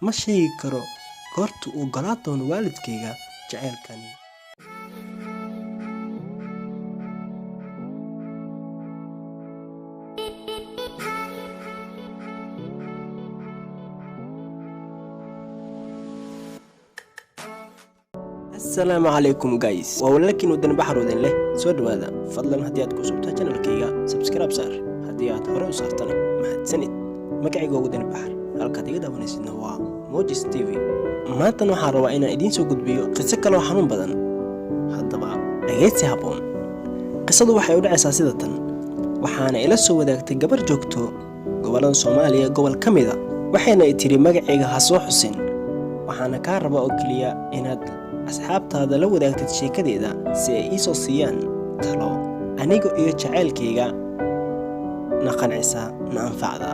Ma sheegi karo goorta uu oggolaa doono waalidkayga jacaylkani. Asalaamu calaykum guys, waa walaalkiin Wadani Baxar wadin leh soo dhawaada. Fadlan haddii aad ku cusubtahay channelkayga, subscribe saar. Haddii aad hore u saartana, mahadsanid. Magacayga waa Wadani Baxar, halkaad iga daawanaysidna waa Mojis TV. Maantan waxaan rabaa inaan idiin soo gudbiyo qiso kaloo xanuun badan. Haddaba dhegaysi habboon. Qisadu waxay u dhacaysaa sida tan. Waxaana ila soo wadaagtay gabar joogto gobollada Soomaaliya gobol ka mida, waxayna i tiri: "Magacayga ha soo xusin, waxaana kaa rabaa oo keliya inaad asxaabtaada la wadaagtid sheekadeeda si ay iisoo siiyaan talo aniga iyo jacaylkayga na qancisa, na anfacda."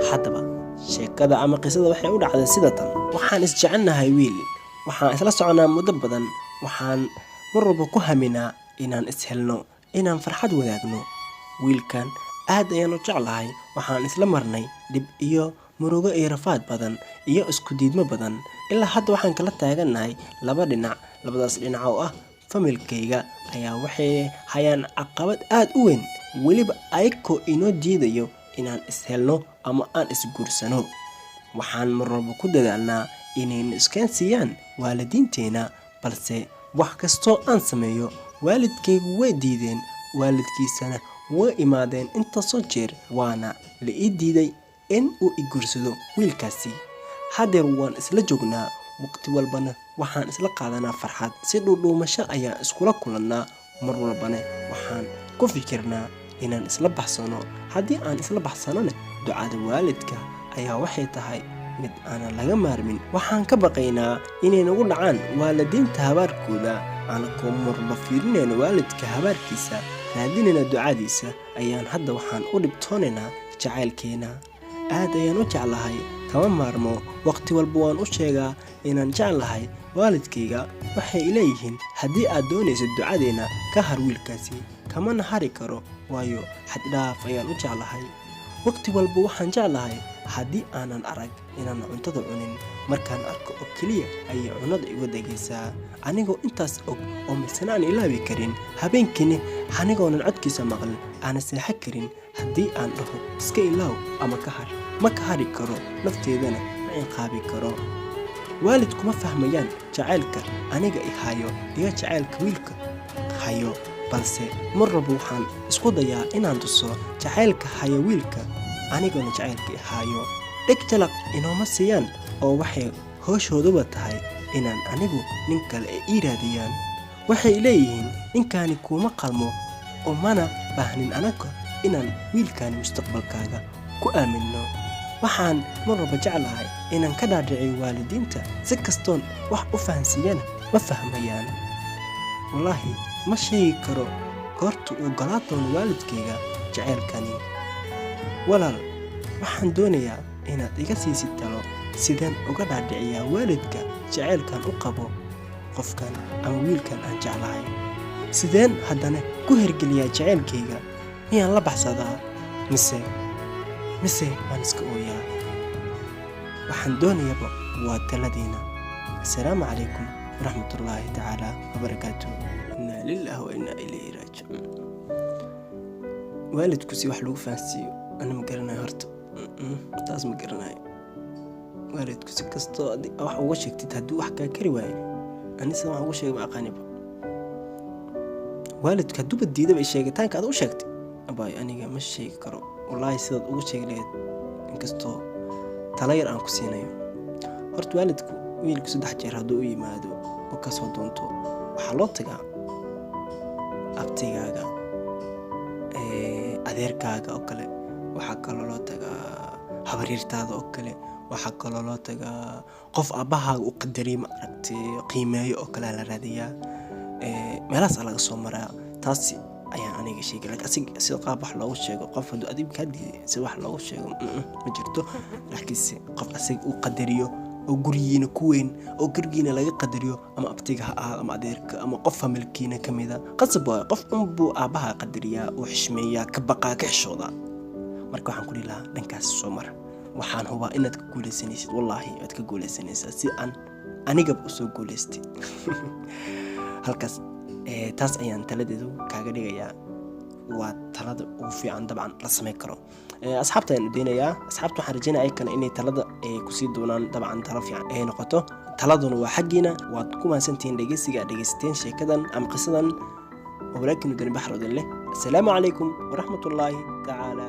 Haddaba sheekada ama qisada waxay u dhacday sida tan. Waxaan isjecelnahay wiil, waxaan isla soconaa muddo badan. Waxaan mar walba ku haminaa inaan ishelno, inaan farxad wadaagno. Wiilkan aad ayaan u jeclahay. Waxaan isla marnay dhib iyo murugo iyo rafaad badan iyo isku diidmo badan. Ilaa hadda waxaan kala taagannahay laba dhinac. Labadaas dhinac oo ah familkayga ayaa waxay hayaan caqabad aad u weyn, weliba ayakoo inoo diidayo inaan ishelno ama aan isguursano. Waxaan mar walba ku dadaalnaa inayna iskeen siiyaan waalidiinteena, balse wax kastoo aan sameeyo waalidkaygu way diideen. Waalidkiisana way imaadeen intaasoo jeer, waana la ii diiday in uu i guursado wiilkaasi. Haddeer waan isla joognaa, waqti walbana waxaan isla qaadanaa farxad. Si dhuudhuumasho ayaan iskula kulannaa. Mar walbana waxaan ku fikirnaa inaan isla baxsano. Haddii aan isla baxsanona, ducada waalidka ayaa waxay tahay mid aanan laga maarmin. Waxaan ka baqaynaa inay nagu dhacaan waalidiinta habaarkooda. Anakoo marba fiirinayno waalidka habaarkiisa, raadinayna ducadiisa, ayaan hadda waxaan u dhibtoonaynaa jacaylkeena. Aad ayaan u jeclahay, kama maarmo. Waqti walba waan u sheegaa inaan jeclahay. Waalidkayga waxay leeyihiin: "Haddii aad doonayso ducadeena, ka har wiilkaasi." Kamana hari karo, waayo xaddhaaf ayaan u jeclahay. Waqti walba waxaan jeclahay haddii aanan arag inaan cuntada cunin. Markaan arko oo keliya ayay cunada iga degaysaa. Anigoo intaas og oo misena aan ilaawi karin, habeenkiina anigoonan codkiisa maqlin aanan seexan karin. Haddii aan dhaho iska ilaaw ama ka har, ma ka hari karo, nafteedana ma ciqaabi karo. Waalidku ma fahmayaan jacaylka aniga i hayo iyo jacaylka wiilka hayo, balse mar walba waxaan isku dayaa inaan tuso jacaylka hayo wiilka, aniguna jacaylka i hayo. Dheg jalaq inooma siiyaan oo waxay hooshooduba tahay inaan anigu nin kale ay ii raadiyaan. Waxay leeyihiin: "Ninkaani kuuma qalmo oo mana baahnin anaga inaan wiilkaani mustaqbalkaaga ku aaminno." Waxaan mar walba jeclahay inaan ka dhaadhiciyo waalidiinta. Si kastoon wax u fahansiiyana, ma fahmayaan. Wallaahi ma sheegi karo goorta uu oggolaa doono waalidkayga jacaylkani. Walaal, waxaan doonayaa inaad iga siisid talo. Sideen uga dhaadhiciyaa waalidka jacaylkan u qabo qofkan ama wiilkan aan jeclahay? Sideen haddana ku hirgeliyaa jacaylkayga? Miyaan la baxsadaa mise waan iska ooyaa? Waxaan doonayaba waa taladiina. Assalaamu calaykum waraxmatullaahi tacaala wabarakaatu. Innaa lillahi wa innaa ilayhi raajicuun. Waalidku si wax lagu fahansiiyo ana ma garanayo horta. Taas ma garanayo. Waalidku si kastoo wax uga sheegtid, hadduu wax kaa kari waayo, ani sida wax uga sheegay ma aqaaniba. Waalidku hadduuba diidaba sheegitaanka aad u sheegtay, abaayo, aniga ma sheegi karo wallaahi sidaad ugu sheegi lahayd, inkastoo tala yar aan ku siinayo. Horta waalidku wiilku 3 jeer hadduu u yimaado oo kasoo doonto, waxaa loo tagaa abtigaaga, adeerkaaga oo kale. Waxaa kaloo loo tagaa habaryartaada oo kale. Waxaa kaloo loo tagaa qof aabbahaaga u qadariyo, ma aragtay, qiimeeyo oo kale la raadiyaa. Meelahaas laga soo maraa. Taasi ayaan aniga sheegay, laakiin asiga sida qaab wax loogu sheego, qof hadduu adiga kaa diiday si wax loogu sheego ma jirto. Laakiinse qof asiga uu qadariyo oo gurigiina ku weyn oo gurigiina laga qadariyo, ama abtiga ha ahaado ama adeerka ama qof familkiina ka mida, qasab waayo. Qof unbuu aabbaha qadariyaa, uu xishmeeyaa, ka baqaa, ka xishoodaa. Marka waxaan ku dhihi lahaa dhankaas soo mara. Waxaan hubaa inaad ka guuleysanaysid. Wallaahi waad ka guuleysanaysaa, si aan anigaba usoo guuleystay halkaas. Taas ayaan taladeedu kaaga dhigayaa. Waa talada ugu fiican dabcan la samayn karo. Asxaabta ayaan u daynayaa. Asxaabta waxaan rajeynaya ayakana inay talada ay kusii doonaan, dabcan talo fiican ay noqoto. Taladuna waa xaggiina. Waad ku mahadsantihiin dhegeysiga aad dhegeysateen sheekadan ama qisadan. Walaakin Wadani Baxar odin leh, asalaamu calaykum waraxmatullaahi tacaala.